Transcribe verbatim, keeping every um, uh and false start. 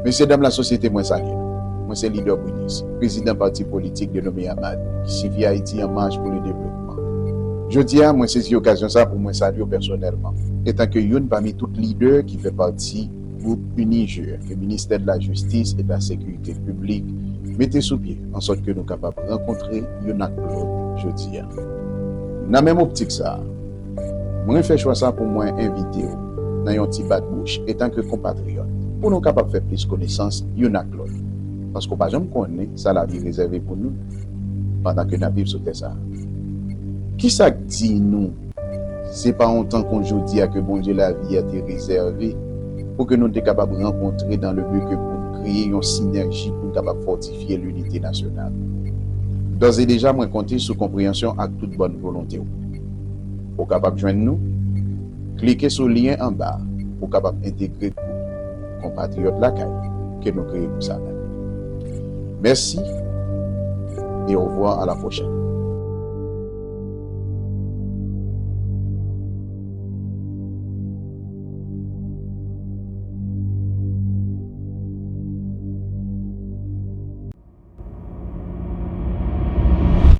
Mesye dam lasosyete, mwen salye nou. Mwen se lidè Brinis, prezidan pati politik denome AMAD, ki siyifi Ayiti an Mach pou le Devlopman. Jodi a, mwen sezi okazyon sa pou mwen salye w pèsonèlman, etanke youn pami tout lidè ki fè pati gwoup UNIJER ke Ministè de la Jistis e de la Sekirite Piblik mete sou pye, ansòt ke nou kapab rankontre youn ak lòt jodi a. Nan menm optik sa a, mwen fè chwa sa pou mwen envite w nan yon ti bat bouch etanke konpatriyòt, pou nou kapab fè plis konesans youn ak lòt. Paske w pa janm konnen sa lavi rezève pou nou pandan ke n ap viv sou tè sa a. Kisa k di nou se pa yon tan kon jodi a ke Bondye lavi a te rezève pou ke nou te kapab rankontre dans le but ke pou n kreye yon sinèji pou n kapab fòtifye linite nasyonal? Dòzèdeja, mwen konte sou konpreyansyon ak tout bòn volonte w. Ou kapab jwenn nou. Klike sou lyen anba a pou w kapab entegre gwoup konpatriyòt lakay ke nou kreye pou sa menm. Mèsi e au revoir, à la prochaine.